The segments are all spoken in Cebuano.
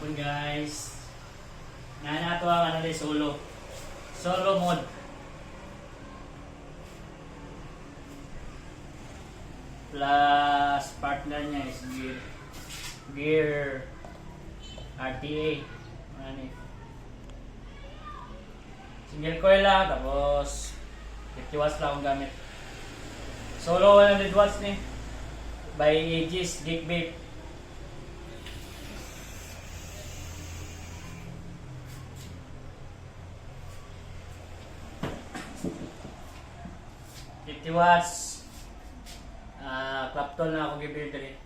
Hapon, guys. Na nato ang ano ni solo. Solo mode. Plus partner niya is gear. Gear RTA. Ano ni? Single coil lang, tapos 50 watts lang akong gamit. Solo 100 watts ni. By Aegis Geek Vape. 50 watts. Ah, Clapton na ako gibuild diri.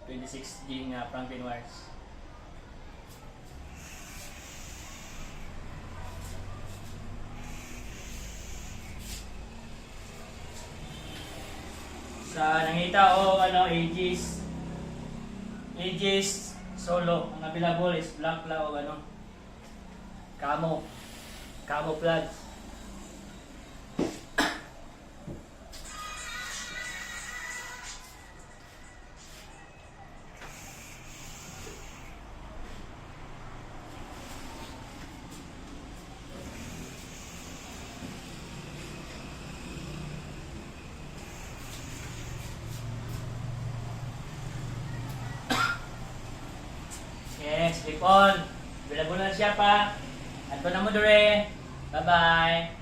26G nga Franklin wires. Sa nangita o ano, Aegis Aegis Solo, ang available is black la o ano, camo camouflage. Yes, click on. Available na siya pa. Adto na mo dere. Bye-bye.